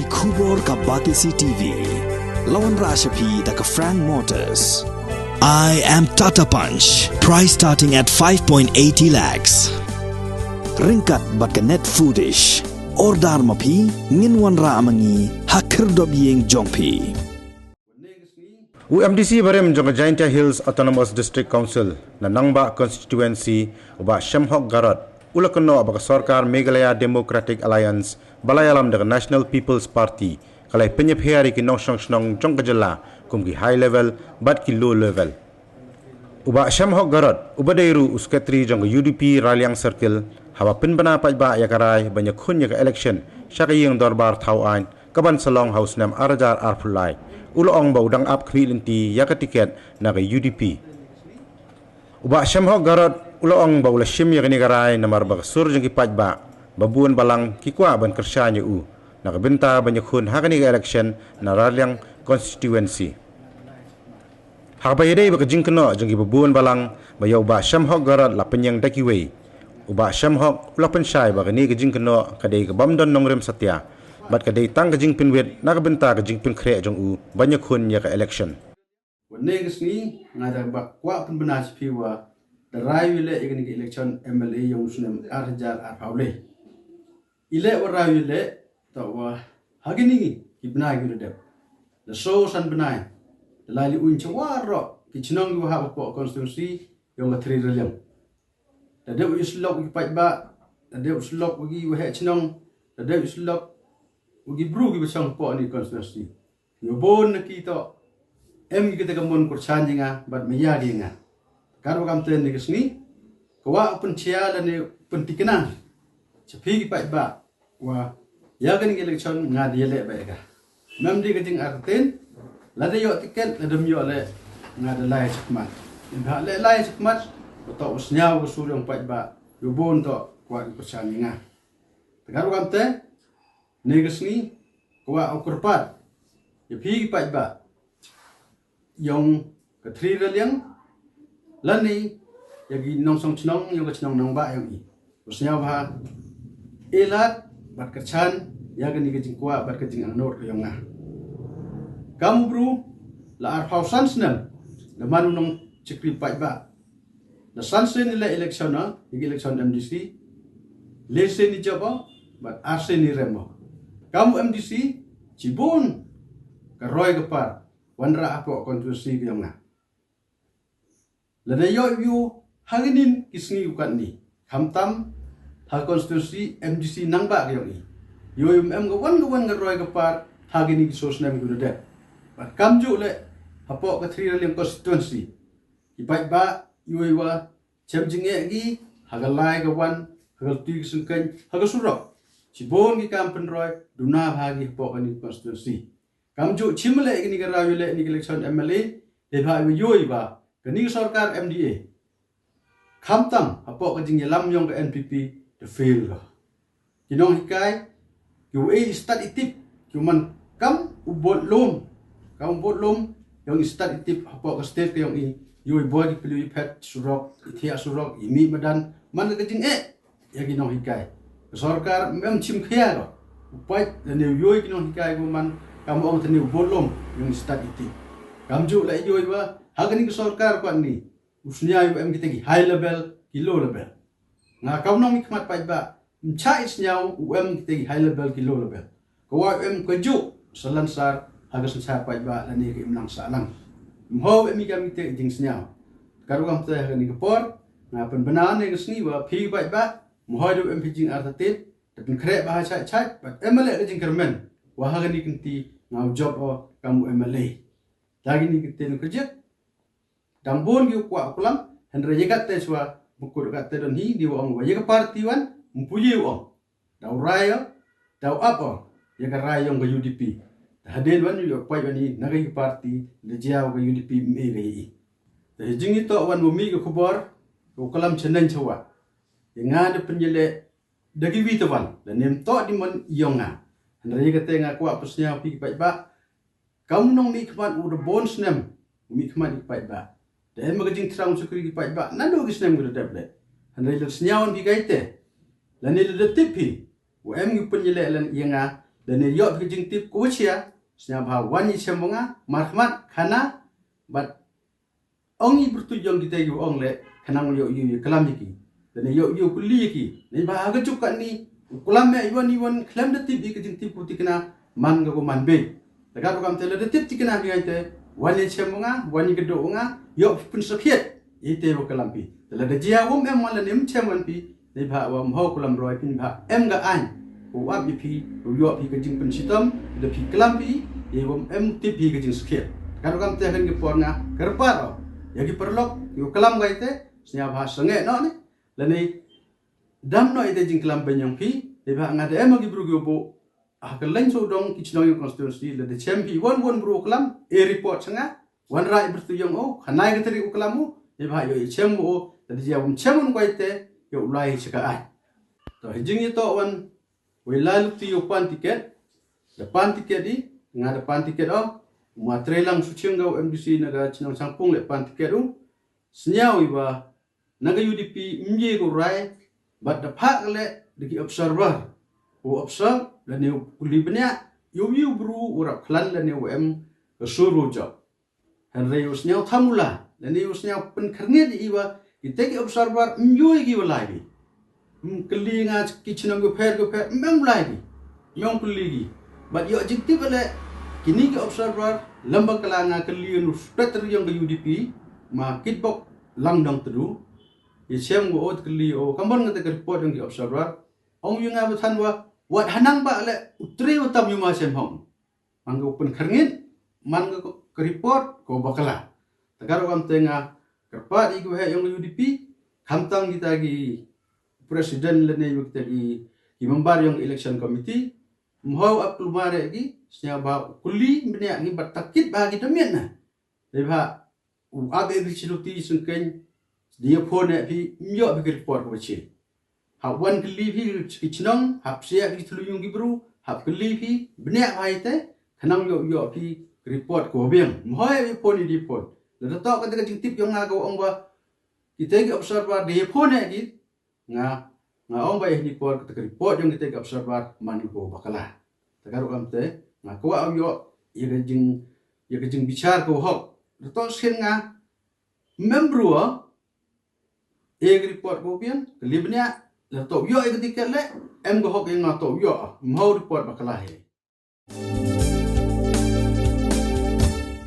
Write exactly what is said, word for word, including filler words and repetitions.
Khubor ka Batesi T V. La wanrah sha phi da ka Frank Motors. I am Tata Punch. Price starting at five point eighty lakhs. Ryngkat bad ka Net Foodish. Order ma phi, ngin wanrah ma ngi ha khyrdop ïing jong phi. U M D C barim jong ka Jaintia Hills Autonomous District Council na Nangbah Constituency, u Bah Shemhok Garod, u la kynnoh ba ka sorkar Meghalaya Democratic Alliance ba la ïalam da ka National People's Party ka la pynïapher ïa ki nongshong shnong jong ka jylla kum ki high level bad ki low level. U Bah Shemhok Garod, uba dei ruh u secretary jong ka U D P Raliang Circle, haba pynbna paidbah ïa ka rai ban ïakhun ïa ka election sha ka ïing dorbar thaw aiñ kaban sa long ha u snem ar hajar arphew lai, u la ong ba u dang ap khmih lynti ïa ka tiket na ka U D P. U Bah Shemhok Garod u la ong ba u la shim ïa kane ka rai namar ba ka sur jong ki paidbah ba bun balang ki kwah ban kyrshan ïa u na ka bynta ban ïakhun ha kane ka election na Raliang Constituency. Ha kaba ïadei bad ka jingkynnoh jong ki ba bun balang ba ïa u Bah Shemhok Garod la pynïeng da kiwei, u Bah Shemhok u la pynshai ba kane ka jingkynnoh ka dei ka bym don nongrim satia bad ka dei tang ka jingpynwit na ka bynta ka jingpynkhreh jong u ban ïakhun ïa ka election. Wat ne ka sngi nga da ba kwah pynbna sha phi wa da rai wi leh ïa kane ka election M L A ïong u snem ar hajar arphew lai. I leh wa rai wi leh, ta wa ha kine ki bnai ki da dep, da soo san bnai, da lai li uiñ cha waroh ki chnong ki wa ha ka poh constituency ïong ka Thri Raliang. Da dep u slok u ki paidbah, da dep u slok u ki waheh chnong, da dep u slok u ki bru ki ba chong poh ni constituency. Ïa bun na ki to em ki kata ka mon kyrshan ïa nga bad maya ïa nga. Ka ruh kam ten ni ka sngi ka wa u pynchia la ne u pyntikna cha phi ki paidbah wa ïa kane ka election nga da ïaleh bad ka. Mem dei ka jingartatien, lada ïoh tiket, lada ym ïoh leh, nga da lai chakhmat. Ynda leh lai chakhmat, ba to u sñiaw ka sur ïong paidbah, ïa bun to kwah ki kyrshan ïa nga. Te ka ruh kam te, ne ka sngi ka wa u kyrpad ïa phi ki paidbah ïong ka Thri Raliang lane ïa ki nongsong chnong ïong ka chnong Nangbah ïong i. U sñiaw bha, e lad bad kyrshan ïa kane ka jingkwah bad ka jingangnud ka ïong nga. Kam u bru la arphew san snem da man u nongchakri paidbah. La san sien i leh election, ha i election M D C, le sien i jop bad ar sien i rem. Kam u M D C, chibun ka roi ka par wanrah hapoh constituency ka ïong nga. Lada ïoh ïa u ha kinin ki sngi u katni, khamtam ha constituency M D C Nangbah ka ïong i, ïoh ïa u em ka wan ka wan ka roi ka par ha kinin ki soo snem ki u da dep. Bad kamjuh leh hapoh ka Thri Raliang constituency, ki paidbah ïoh ïa wa chem jingeh ki ha ka lai ka wan, ha ka lynti ka syngkien, ha ka surok. Chibun ki kam pynroi duna bha ki hapoh kani constituency. Kamjuh chim leh kani ka rau ïaleh ni ka election M L A, te bha ïoh ïa wa kani ka sorkar M D A, khamtam hapoh ka jingïalam ïong ka N P P, te fail ka. Ki nonghikai ki u ei i stad i tip, ki u man kam u bot lum, kam u bot lum ïong i stad i tip hapoh ka state ka ïong i. Ïoh i boi ki pyllew i phet surok, i thiah surok, i mih madan, man ka jingeh ïa ki nonghikai. Ka sorkar mem chim khia ka u pait lane u ïoh ki nonghikai ka man kam ong te ne u bot lum ïong i stad i tip. Kamjuh leh ïoh i wa ha kani ka sorkar kwah ni u sñiaw u em kita ki high level ki low level. Nga kam nongmihkhmat paidbah, ym chah i sñiaw u em kita ki high level ki low level. Ka wa u em ka juh sa lansar ha ka synshar paidbah lane ka imlang sahlang. Ym hoi em i kam kita ki jingsñiaw. Ka ruh kam te ha kani ka por nga pynbna ne ka sngi wa phi paidbah, ym hoi da u em phi jingartatien, da pynkhreh bha ha chait chait bad em leh ka jingkyrmen wa ha kani ka kynti nga u jop o kam u M L A. Da kini ka kynti ka jit dang bun ki u kwah u klam, hynrei ïa katte shuwa ba kut katte don hi, di u ong wa ïa ka party wan, ym pu ïa u ong. Da u rai o, da u ap o ïa ka rai ïong ka U D P. Da hadien wan ïa u pait wan hi na ka party, da jia u ka U D P, ym e ka i. Da hi jingitoh wan wa mih ka khubor, u klam chaneng chawa. Ïa nga da pynïaleh da ki wi te wan, da nem toh di mon ïong nga. Hynrei ïa katte nga kwah pynsñiaw phi ki paidbah, kam u nongmihkhmat u da bun snem u mihkhmat ïa ki paidbah. Da em ka jingthrang u shakri ki paidbah naduh ki snem ki da dep leh. Hynrei lada sñiaw phi kaite lane lada tip phi, u em ki pynïaleh lane ïa nga, Lane ïoh ka jingtip ko chia, sngewbha wan ïa chem wa nga, markhmat khana, bad ong i pyrtuit ïong kita ïa ong le, khnang ïoh ïoh ïa klam ïa ki. Lane ïoh ïoh kuli ïa ki. Neibha ha ka juk katni, u klam me iwan iwan khlem da tip ïa ka jingtip ko tikna, man ka ko man bei. Te ka kam te lada tip tikna ki ngai te, wan ïa chem wa nga, wan ïa ka do wa nga, ïoh pynsakhiat, ïa te wa klam pi. Te lada jia wom em wan lane em chem wan pi, neibha wa mho ko lam roi phi neibha em ka ain. Ko ap ïa phi, ko ïoh phi ka jingpynshitom, da phi klam phi, ïa wom em tip phi ka jingsakhiat. Ka kam te kan ki por nga, kyrpad o. Ïa ki paralok, ïa klam gai te, sngewbha sangeh no ne. Lane dam no ïa te jingklam benyong phi, neibha nga da em ki bru ki bo, ah, ka lain so dong ki chnong ïa constituency, lada chem phi wan wan bru klam, e report sanga, wan rai bertu ïong o, khanai ka tari u klam o, neibha ïoh ïa chem o, lada jia wom chem wan kwai te, ïoh u lai sha ka ai. To, hijing ïa to wan, wei lai luk ti ïoh pan tiket, da pan tiket i, nga da pan tiket o, ma trei lang su ching ga u M D C na ga chnong Sangpung le pan tiket u, sniaw i ba, na ga U D P, mje ko rai, bad da phak le, da ki observer, u observe, lane u kuli bniah, ïoh ïoh bru, u rap khlan lane u em, ka sur u jok. Hynrei u sniaw thamula, lane u sniaw pynkhrngit i wa, kita ki observer, mjoi ki wa lai ki. Mkli nga ki chnong ki pher ki pher, mem lai ki. Mem kli ki. Bad ïoh jingtip le, kini ki observer, lamba kala nga kli nu spet riong ka U D P, ma kitbok lang dong tedu. Ïa chem go ot kli o, kamon nga te ka report ïong ki observer. Ong ïa nga ba than wa, wat hanang ba le, u tre wa tam ïa ma chem hong. Man ka pynkhrngit, man ka, ka report, ko bakla. Te ka ruh kam te nga kyrpad i ki waheh ïong U D P, khamtam kita ki president lane ïa kita ki, ki member ïong election committee, mho ap klumar ïa ki, sniaw ba kuli bniah ki bad takit ba ki damian na. Dei ba, u ap ïa ki chiluti sengkeng, dei ïa phone ïa phi, ym ïoh phi ki report ko chi. Hap wan kylli phi ki chnong, hap sia ki thlu yung ki bru, hap kylli phi, bniah ba ite, khnang ïoh ïoh phi report ko biang. Mhoi ïa phone ïa di phone. Lada tok kata ka jingtip ïong nga ko ong ba, kita ki observer dei ïa phone ïa ki, nga, nga ong ba ïa di por kata ka report ïong kita ki observer man ko bakla. Ta ka ruh kam te, nga kwah ïoh, ïa ka jing, ïa ka jingbichar ko hok. Lada tok sien nga, mem bru, ïa ka report ko biang, kylli bniah, lada tok ïoh ïa ka tiket le, em ko hok ïa nga tok ïoh, mhoi report bakla hi.